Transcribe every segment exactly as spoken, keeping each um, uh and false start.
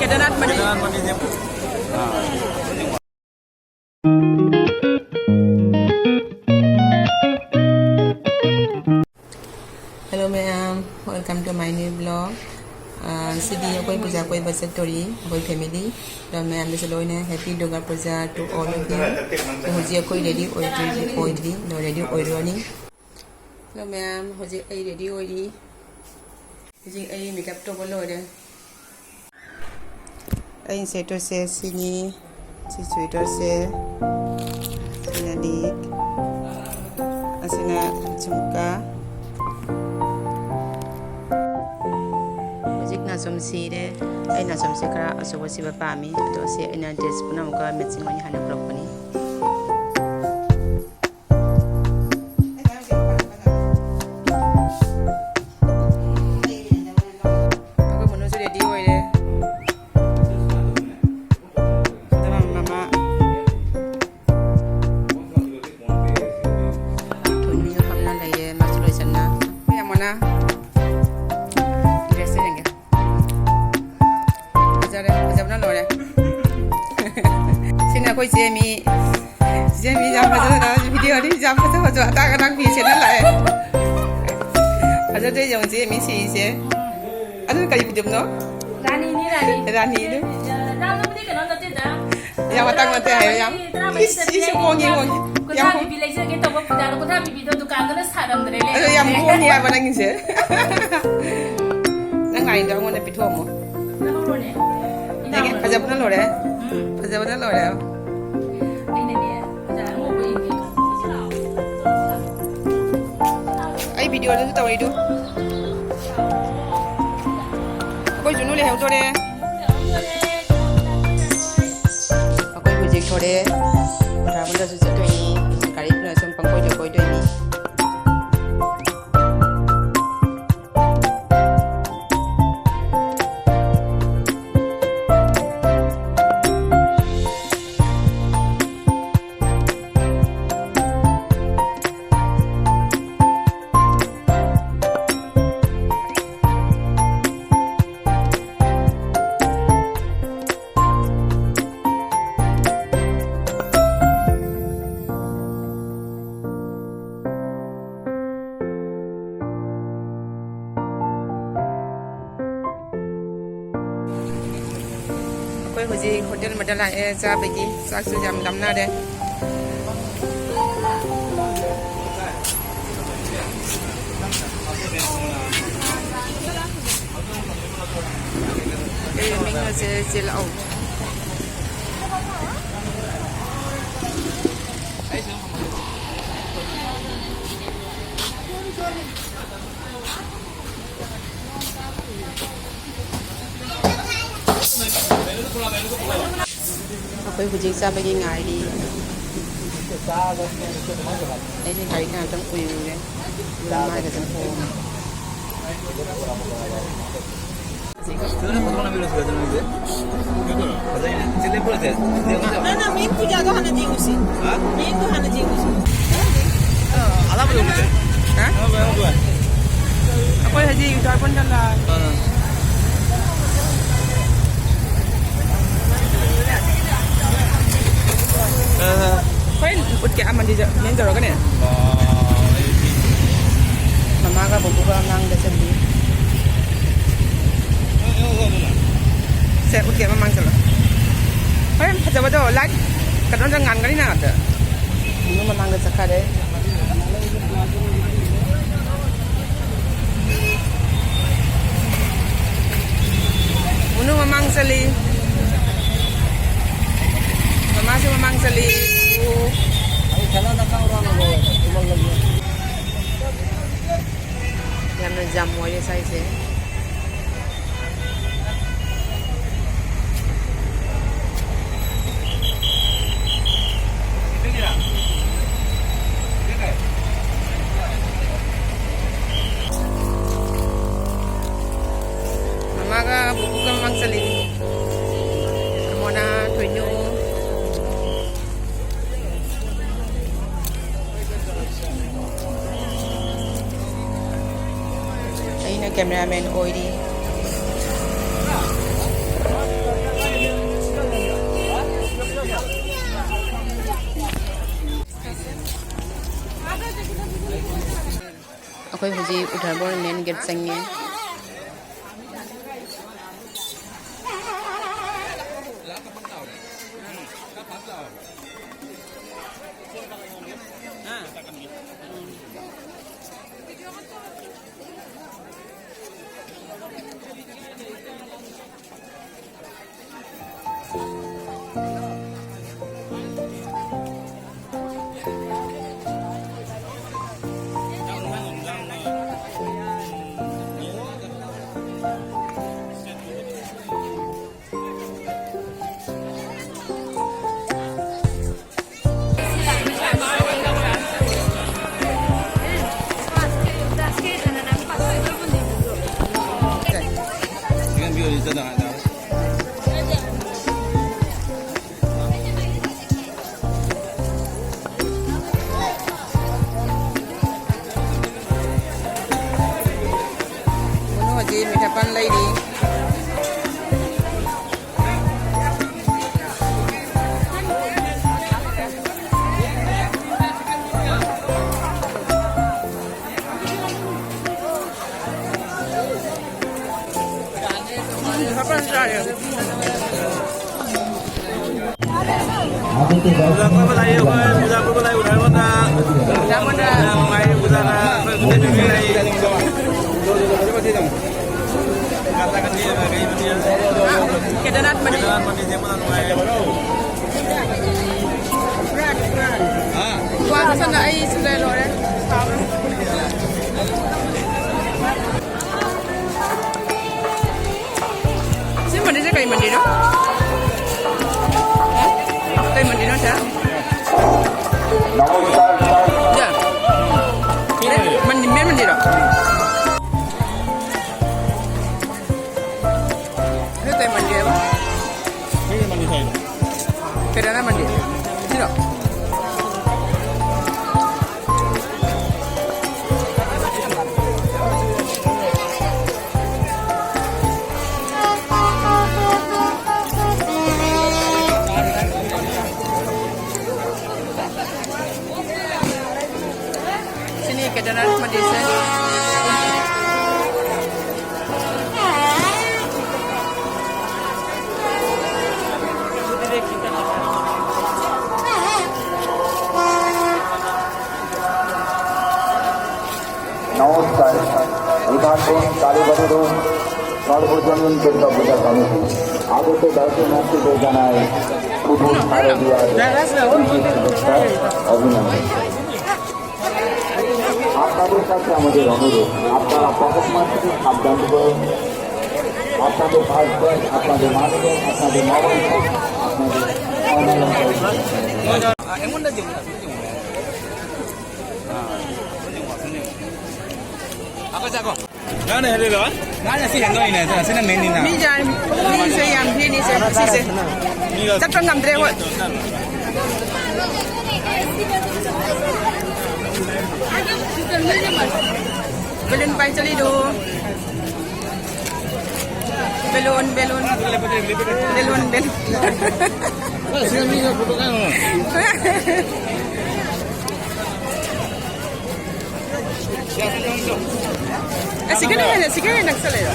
Kedarnath money. Hello ꯃꯌꯥꯝ, welcome to my new vlog. ꯑꯥ, ꯉꯁꯤꯗꯤ ꯑꯩꯈꯣꯏ ꯄꯨꯖꯥ ꯀꯣꯏꯕ ꯆꯠꯇꯣꯔꯤ, ꯑꯩꯈꯣꯏ family꯫ ꯑꯗꯣ ꯃꯌꯥꯝꯗꯁꯨ ꯂꯣꯏꯅ happy Durga Puja to all of you꯫ ꯑꯗꯣ ꯍꯧꯖꯤꯛ ꯑꯩꯈꯣꯏ ready ꯑꯣꯏꯗ꯭ꯔꯤ, ꯑꯣꯏꯗ꯭ꯔꯤ, ꯑꯗꯣ ready ꯑꯣꯏꯔꯨꯔꯅꯤ꯫ Hello ꯃꯌꯥꯝ, ꯍꯧꯖꯤꯛ ꯑꯩ ready ꯑꯣꯏꯔꯤ꯫ ꯍꯧꯖꯤꯛ ꯑꯩ makeup ꯇꯧꯕ ꯂꯣꯏꯔꯦ꯫ ꯑꯩ sweaterꯁꯦ ꯁꯤꯅꯤ, ꯁꯤ sweaterꯁꯦ, ꯁꯤꯅ ꯂꯤꯛ, ꯑꯁꯤꯅ ꯖꯨꯝꯀꯥ꯫ ꯍꯧꯖꯤꯛ ꯅꯥꯆꯣꯝ ꯁꯤꯔꯦ꯫ ꯑꯩ ꯅꯥꯆꯣꯝꯁꯦ ꯈꯔ ꯑꯆꯧꯕ ꯁꯤꯕ ꯄꯥꯝꯃꯤ, ꯑꯗꯣ ꯁꯤ ꯑꯩꯅ dress ꯄꯨꯝꯅꯃꯛꯀ matching ꯑꯣꯏꯅ ꯍꯥꯏꯅ ꯄꯨꯔꯛꯄꯅꯤ꯫ ꯑꯩꯈꯣꯏ ꯃꯅꯨꯡꯁꯨ ready ꯑꯣꯏꯔꯦ꯫ ꯑꯗꯨꯒ ꯃꯃꯥ ꯊꯣꯏꯕꯤꯁꯨ ꯐꯝꯅ ꯂꯩꯔꯦ, ꯃꯥꯁꯨ ꯂꯣꯏꯁꯟꯅ꯫ ꯑꯩꯈꯣꯏ ꯌꯥꯝꯕꯅ dress ꯌꯦꯡꯒꯦ꯫ ꯐꯖꯔꯦ, ꯐꯖꯕꯅ ꯂꯣꯏꯔꯦ꯫ ꯁꯤꯅ ꯑꯩꯈꯣꯏ ꯆꯦꯃꯤ꯫ ꯆꯦꯃꯤ ꯌꯥꯝ ꯐꯖꯅ video ꯅꯤ, ꯌꯥꯝ ꯐꯖ ꯐꯖꯕ ꯑꯇꯥꯡ ꯑꯇꯥꯡ ꯐꯤ ꯁꯦꯠꯅ ꯂꯥꯛꯑꯦ꯫ ꯐꯖꯗ꯭ꯔꯦ ꯌꯦꯡꯉꯨ ꯆꯦꯃꯤ ꯁꯤꯁꯦ꯫ ꯑꯗꯨ ꯀꯔꯤ ꯐꯤꯗꯝꯅꯣ? ꯔꯥꯅꯤꯅꯤ, ꯔꯥꯅꯤ꯫ ꯔꯥꯅꯤꯅꯤ꯫ ꯌꯥꯝꯅꯕꯨꯗꯤ ꯀꯩꯅꯣ ꯅꯠꯇꯦꯗ꯫ ꯌꯥꯝ ꯑꯇꯥꯡ ꯅꯠꯇꯦ ꯍꯥꯏꯌꯣ, ꯌꯥꯝ꯫ ꯇꯔꯥꯃꯔꯤ ꯏꯁ, ꯁꯤꯁꯨ ꯍꯣꯡꯉꯤ, ꯍꯣꯡꯉꯤ꯫ ꯌꯥꯝ ꯀꯨꯟꯊ꯭ꯔꯥ ꯍꯣꯡꯉꯤ꯫ ꯄꯤꯕꯤ ꯂꯩꯖꯒꯦ ꯇꯧꯕ ꯐꯤꯗꯥꯗꯣ ꯀꯨꯟꯊ꯭ꯔꯥ ꯄꯤꯕꯤꯗꯣ ꯗꯨꯀꯥꯟꯗꯨꯅ ꯁꯥꯔꯝꯗ꯭ꯔꯦ, ꯑꯗꯣ ꯌꯥꯝ ꯂꯩꯔꯝꯗ꯭ꯔꯦ꯫ ꯍꯣꯡꯉꯤ ꯍꯥꯏꯕ ꯅꯪꯒꯤꯁꯦ꯫ ꯅꯪ ꯉꯥꯏꯗꯣ ꯑꯩꯉꯣꯟꯗ ꯄꯤꯊꯣꯛꯑꯝꯃꯣ꯫ ꯂꯧꯍꯧꯔꯣꯅꯦ꯫ ꯌꯦꯡꯒꯦ, ꯐꯖꯕꯅ ꯂꯣꯏꯔꯦ꯫ ꯎꯝ꯫ ꯐꯖꯕꯅ ꯂꯣꯏꯔꯦ꯫ ꯑꯩꯅꯅꯦ, ꯐꯖꯅ ꯑꯉꯧꯕ ꯌꯦꯡꯒꯦ꯫ ꯑꯩ videoꯗꯁꯨ ꯇꯧꯔꯤꯗꯨ꯫ ꯑꯩꯈꯣꯏ ꯖꯨꯅꯨ ꯂꯩꯍꯧꯗꯣꯔꯦ꯫ ꯑꯩꯈꯣꯏ ꯍꯧꯖꯤꯛ ꯊꯣꯔꯛꯑꯦ꯫ ꯕꯖꯥꯔ ꯆꯠꯇꯣꯏꯅꯤ꯫ ꯒꯥꯔꯤ ꯄꯨꯔ ꯁꯨꯝ ꯄꯪꯀꯣꯏꯗ ꯀꯣꯏꯗꯣꯏꯅꯤ꯫ ꯑꯩꯈꯣꯏ ꯍꯧꯖꯤꯛ ꯍꯣꯇꯦꯜ ꯑꯃꯗ ꯂꯥꯛꯑꯦ ꯆꯥꯕꯒꯤ, ꯆꯥꯛꯁꯨ ꯌꯥꯝ ꯂꯥꯝꯅꯔꯦ꯫ ꯑꯩ ꯃꯤꯡ ꯑꯁꯦ ꯆꯦ ꯂꯥꯛꯑꯣ꯫ ꯑꯩꯈꯣꯏ ꯍꯧꯖꯤꯛ ꯆꯥꯕꯒꯤ ꯉꯥꯏꯔꯤ꯫ ꯑꯩꯁꯦ ꯒꯥꯔꯤ ꯉꯥꯛꯇꯪ ꯎꯏꯔꯨꯔꯦ꯫ ꯂꯝꯃꯥꯏꯗ ꯑꯗꯨꯝ ꯊꯣꯡꯉꯦ꯫ ꯅꯪ, ꯅꯪ ꯃꯦꯟ ꯄꯨꯖꯥꯗꯣ ꯍꯥꯟꯅ ꯌꯦꯡꯉꯨꯁꯤ꯫ ꯍꯥ? ꯃꯦꯟꯗꯣ ꯍꯥꯟꯅ ꯌꯦꯡꯉꯨꯁꯤ꯫ ꯑ, ꯑꯂꯥꯞꯄꯗ ꯎꯕꯁꯦ꯫ ꯍꯥ? ꯑꯂꯥꯞꯄꯗ ꯎꯕꯁꯦ꯫ ꯑꯩꯈꯣꯏ ꯍꯧꯖꯤꯛ ꯖꯥꯔꯈꯟꯗ ꯂꯥꯛꯑꯦ꯫ ꯑꯥ꯫ ꯑꯥ꯫ ꯍꯣꯔꯦꯟ ꯎꯠꯀꯦ ꯑꯃꯗꯤꯗ ꯃꯦꯟ ꯇꯧꯔꯒꯅꯦ꯫ ꯃꯃꯥꯒ ꯕꯨꯕꯨꯒ ꯑꯉꯥꯡꯗ ꯆꯠꯂꯤ꯫ ꯁꯦ, ꯎꯠꯀꯦ ꯃꯃꯥꯡ ꯆꯠꯂꯣ꯫ ꯍꯣꯔꯦꯟ ꯐꯖꯕꯗꯣ ꯂꯥꯏꯠ ꯀꯩꯅꯣꯗ ꯉꯥꯟꯒꯅꯤꯅ ꯑꯗ꯫ ꯃꯅꯨꯡ ꯃꯃꯥꯡꯗ ꯆꯠꯈꯔꯦ꯫ ꯃꯅꯨꯡ ꯃꯃꯥꯡ ꯆꯠꯂꯤ꯫ ꯃꯃꯥꯁꯨ ꯃꯃꯥꯡ ꯆꯠꯂꯤ꯫ ꯑꯣ꯫ ꯌꯥꯝꯅ ꯖꯥꯝ ꯑꯣꯏꯔꯦ ꯁ꯭ꯋꯥꯏꯁꯦ꯫ ꯃꯃꯥꯒ ꯕꯨꯕꯨꯒ ꯃꯃꯥꯡ ꯆꯠꯂꯤ꯫ ꯃꯣꯅꯥ, ꯊꯣꯏꯅꯨ꯫ ꯑꯩꯅ ꯀꯦꯃꯦꯔꯥꯃꯦꯟ ꯑꯣꯏꯔꯤ꯫ ꯑꯩꯈꯣꯏ ꯍꯧꯖꯤꯛ ꯎꯊꯔꯕꯣꯔ ꯃꯦꯟ ꯒꯦꯠ ꯆꯪꯉꯦ꯫ ꯃꯤꯊꯠ ꯄꯥꯟ ꯂꯩꯔꯤ꯫ ꯃꯤꯊꯠ ꯄꯥꯟ ꯆꯥꯔꯦ꯫ ꯄꯨꯖꯥ ꯀꯣꯏꯕ ꯂꯥꯛꯏ ꯑꯩꯈꯣꯏ, ꯄꯨꯖꯥ ꯀꯣꯏꯕ ꯂꯥꯛꯏ ꯎꯅꯔꯕꯗ꯫ ꯌꯥꯝ ꯅꯨꯡꯉꯥꯏ ꯄꯨꯖꯥꯗ ꯑꯩꯈꯣꯏ ꯎꯅꯕꯤꯕ ꯂꯥꯛꯏ꯫ ꯀꯩꯅꯣ ꯅꯠꯇꯕꯅꯤ꯫ ꯀꯦꯗꯔꯅꯥꯊ ꯃꯟꯗꯤꯔ ꯌꯦꯡꯕ ꯌꯥꯝ ꯅꯨꯡꯉꯥꯏ꯫ ꯋꯥ ꯐꯖꯅ ꯑꯩ ꯁꯤꯗ ꯂꯣꯏꯔꯦ꯫ ꯁꯤ ꯃꯟꯗꯤꯔꯁꯦ ꯀꯩ ꯃꯟꯗꯤꯔꯅꯣ? ꯀꯩ ꯃꯟꯗꯤꯔꯅꯣ ꯁꯦ? ꯅꯃꯁꯀꯥꯔ ꯁꯔ꯫ ꯌꯥ꯫ ꯃꯦꯟ ꯃꯟꯗꯤꯔ? ꯁꯤ ꯀꯩ ꯃꯟꯗꯤꯔ ꯍꯥꯏꯕ? ꯀꯩꯗꯧꯅ ꯃꯟꯗꯤꯔ? ꯁꯤꯔꯣ? ꯁꯤꯅꯤ ꯀꯦꯗꯔꯅꯥꯊ ꯃꯟꯗꯤꯔꯁꯦ꯫ নমস্কার। ইমানপুর কালীবাড়ি রোড সর্বজনীন দুর্গা পূজা কমিটি। আগত দর্শনার্থীদের জানাই শুভ শারদীয়ার প্রীতি শুভেচ্ছা, অভিনন্দন। আপনাদের কাছে আমাদের অনুরোধ, আপনারা পকেট মার থেকে সাবধান করুন। আপনাদের হাজব্যান্ড, আপনাদের মানিব্যাগ, আপনাদের মোবাইল ফোন, আপনাদের স্বর্ণালঙ্কার। ꯉꯥꯅ ꯍꯦꯜꯂꯤꯔꯣ? ꯉꯥꯅ ꯁꯤ ꯍꯦꯟꯗꯣꯏꯅꯦ, ꯑꯗꯨꯅ ꯁꯤꯅ ꯃꯦꯟꯅꯤꯅ꯫ ꯃꯤ ꯌꯥꯝ, ꯃꯤꯁꯦ ꯌꯥꯝ ꯍꯦꯜꯂꯤꯁꯦ, ꯁꯤꯁꯦ꯫ ꯃꯤꯒ ꯆꯠꯄ ꯉꯝꯗ꯭ꯔꯦ, ꯍꯣꯏ꯫ ꯕꯦꯂꯨꯟ ꯄꯥꯏ ꯆꯠꯂꯤꯗꯣ꯫ Balloon, balloon. Balloon, balloon. ꯑꯁꯤ ꯀꯩꯅꯣ ꯍꯦꯟꯅ, ꯁꯤ ꯀꯩꯅꯣ ꯍꯦꯟꯅ ꯅꯛꯁꯜꯂꯦꯗ꯫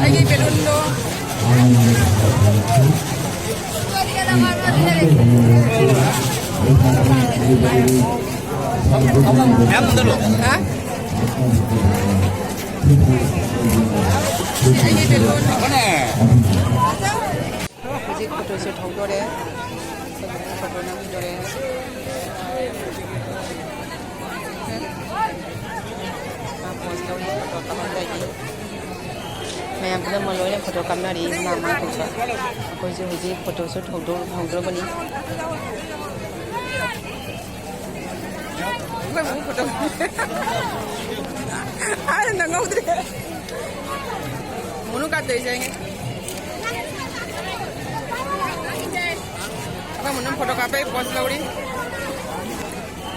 ꯑꯩꯒꯤ balloonꯗꯣ꯫ ꯍꯥ? ꯑꯩꯒꯤ balloon꯫ ꯍꯧꯖꯤꯛ photoshoot ꯍꯧꯗꯣꯔꯦ꯫ Photo ꯅꯝꯈꯤꯗꯣꯔꯦ꯫ ꯃꯥ pose ꯇꯧꯔꯤ, photo ꯀꯥꯞꯄꯝꯗꯥꯏꯒꯤ꯫ ꯃꯌꯥꯝ ꯄꯨꯝꯅꯃꯛ ꯂꯣꯏꯅ photo ꯀꯥꯞꯅꯔꯤ, ꯃꯥ ꯃꯥ ꯊꯣꯛꯄ꯫ ꯑꯩꯈꯣꯏꯁꯨ ꯍꯧꯖꯤꯛ photoshoot ꯍꯧꯗꯣ-, ꯍꯧꯗꯣꯔꯕꯅꯤ꯫ ꯑꯩꯈꯣꯏ ꯃꯨꯛ photo꯫ ꯑꯥ, ꯅꯪꯍꯧꯗ꯭ꯔꯦ꯫ ꯃꯨꯅꯨ ꯀꯥꯞꯇꯣꯏꯁꯦ ꯑꯩꯅꯦ꯫ ꯑꯩꯈꯣꯏ ꯃꯨꯅꯨ photo ꯀꯥꯞꯄꯩ pose ꯂꯧꯔꯤ꯫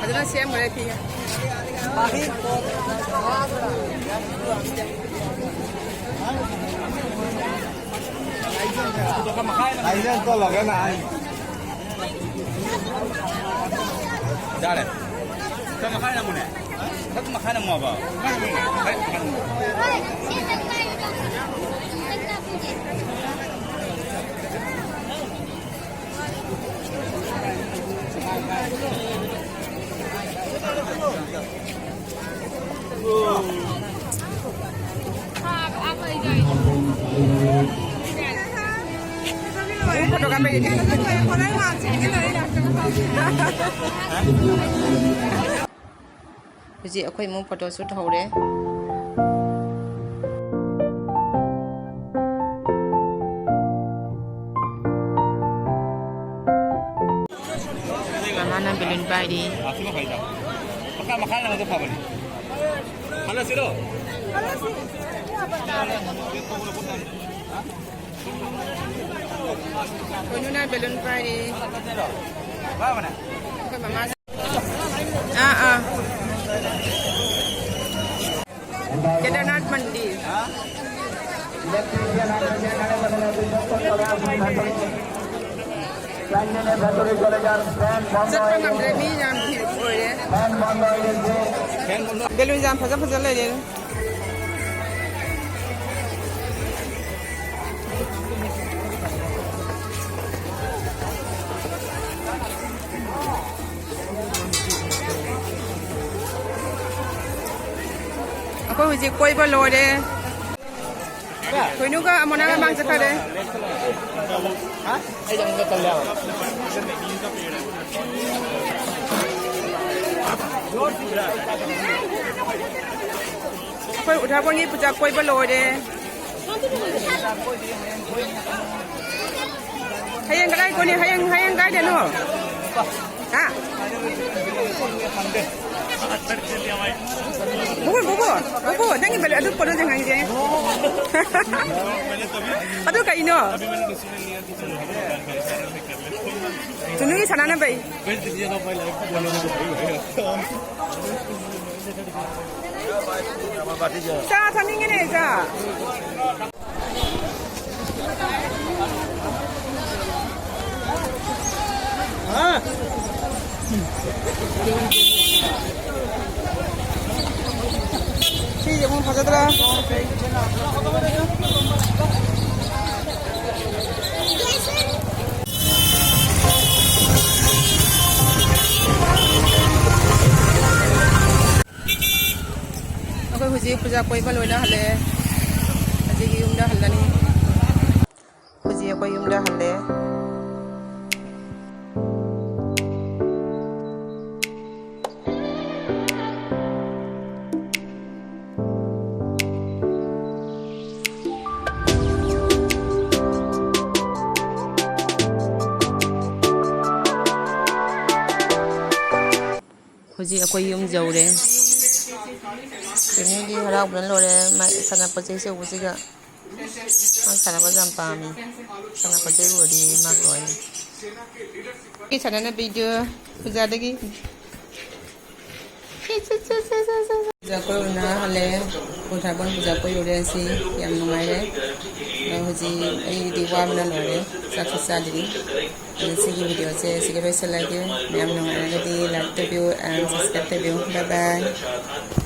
ꯐꯖꯅ ꯁꯦꯝꯈ꯭ꯔꯦ ꯐꯤꯒ꯫ ꯂꯥꯏꯖꯦꯟ ꯇꯣꯜꯂꯒꯅ ꯑꯩ꯫ ꯌꯥꯔꯦ꯫ ꯈꯔ ꯃꯈꯥ ꯅꯝꯃꯨꯅꯦ꯫ ꯈꯔ ꯃꯈꯥ ꯅꯝꯃꯣꯕ꯫ ꯈꯔ ꯃꯈꯥ ꯅꯝꯃꯣ꯫ Photography. ꯍꯧꯖꯤꯛ ꯑꯩꯈꯣꯏ ꯏꯃꯨꯡ photoshoot ꯍꯧꯔꯦ꯫ ꯃꯃꯥꯅ balloon ꯄꯥꯏꯔꯤ꯫ ꯃꯈꯥ, ꯃꯈꯥ ꯅꯪꯉꯗꯤ ꯐꯕꯅꯤ꯫ ꯍꯜꯂꯁꯤꯔꯣ? ꯀꯩꯅꯣꯅ balloon ꯄꯥꯏꯔꯤ꯫ ꯐꯕꯅꯦ꯫ ꯑꯩꯈꯣꯏ ꯃꯃꯥꯁꯦ꯫ ꯑꯥ, ꯑꯥ꯫ ꯀꯦꯗꯔꯅꯥꯊ ꯃꯟꯗꯤꯔ꯫ ꯆꯠꯄ ꯉꯝꯗ꯭ꯔꯦ, ꯃꯤ ꯌꯥꯝ ꯚꯤꯔ ꯑꯣꯏꯔꯦ꯫ ꯕꯦꯂꯨꯟ ꯌꯥꯝ ꯐꯖ ꯐꯖ ꯂꯩꯔꯦ꯫ ꯑꯩꯈꯣꯏ ꯍꯧꯖꯤꯛ ꯀꯣꯏꯕ ꯂꯣꯏꯔꯦ꯫ ꯊꯣꯏꯅꯨꯒ ꯑꯃꯣꯅꯥꯒ ꯃꯥꯡ ꯆꯠꯈ꯭ꯔꯦ꯫ ꯑꯩꯈꯣꯏ ꯎꯙꯥꯕꯣꯟꯒꯤ ꯄꯨꯖꯥ ꯀꯣꯏꯕ ꯂꯣꯏꯔꯦ꯫ ꯍꯌꯦꯡ ꯀꯗꯥꯏ ꯀꯣꯅꯤ? ꯍꯌꯦꯡ, ꯍꯌꯦꯡ ꯀꯥꯏꯗꯅꯣ? ꯍꯥ? ꯕꯨꯕꯨ, ꯕꯨꯕꯨ, ꯕꯨꯕꯨ, ꯅꯪꯒꯤ ꯕꯦꯂꯦ-, ꯑꯗꯨ ꯄꯣꯠꯇꯣ ꯌꯦꯡꯍꯟꯒꯦ꯫ ꯑꯗꯨ ꯀꯩꯅꯣ? ꯆꯨꯅꯨꯒꯤ ꯁꯥꯟꯅꯅꯕꯩ꯫ ꯆꯥ ꯊꯛꯅꯤꯡꯉꯤꯅꯦ, ꯆꯥ꯫ ꯁꯤꯁꯦ ꯑꯃꯨꯛ ꯐꯖꯗ꯭ꯔꯥ? ꯑꯩꯈꯣꯏ ꯍꯧꯖꯤꯛ ꯄꯨꯖꯥ ꯀꯣꯏꯕ ꯂꯣꯏꯅ ꯍꯜꯂꯛꯑꯦ꯫ ꯍꯧꯖꯤꯛ ꯌꯨꯝꯗ ꯍꯜꯂꯅꯤ꯫ ꯍꯧꯖꯤꯛ ꯑꯩꯈꯣꯏ ꯌꯨꯝꯗ ꯍꯜꯂꯦ꯫ ꯍꯧꯖꯤꯛ ꯑꯩꯈꯣꯏ ꯌꯨꯝ ꯌꯧꯔꯦ꯫ ꯆꯦꯅꯤꯗꯤ ꯍꯔꯥꯎꯕꯅ ꯂꯣꯏꯔꯦ, ꯃꯥ ꯁꯥꯟꯅꯄꯣꯠ ꯆꯩ ꯑꯆꯧꯕꯁꯤꯒ꯫ ꯃꯥ ꯁꯥꯟꯅꯕꯁꯦ ꯌꯥꯝ ꯄꯥꯝꯃꯤ꯫ ꯁꯥꯟꯅꯄꯣꯠ ꯆꯩ ꯎꯔꯗꯤ ꯃꯥ ꯂꯣꯏꯔꯦ꯫ ꯑꯩ ꯁꯥꯟꯅꯅꯕꯤꯗꯨ ꯄꯨꯖꯥꯗꯒꯤ꯫ ꯄꯨꯖꯥ ꯀꯣꯏꯔꯨꯅ ꯍꯜꯂꯛꯑꯦ꯫ ꯀꯣꯟꯊꯥꯕꯣꯟ ꯄꯨꯖꯥ ꯀꯣꯏꯔꯨꯔꯦ ꯉꯁꯤ꯫ ꯌꯥꯝ ꯅꯨꯡꯉꯥꯏꯔꯦ꯫ ꯑꯗꯣ ꯍꯧꯖꯤꯛ ꯑꯩꯗꯤ ꯋꯥꯕꯅ ꯂꯣꯏꯔꯦ꯫ ꯆꯥꯛꯁꯨ ꯆꯥꯗ꯭ꯔꯤ꯫ ꯑꯗꯣ ꯁꯤꯒꯤ video ꯁꯦ ꯁꯤꯒ ꯂꯣꯏꯁꯤꯜꯂꯒꯦ꯫ ꯃꯌꯥꯝ ꯅꯨꯡꯉꯥꯏꯔꯒꯗꯤ like ꯇꯧꯕꯤꯌꯨ and subscribe ꯇꯧꯕꯤꯌꯨ꯫ Bye bye꯫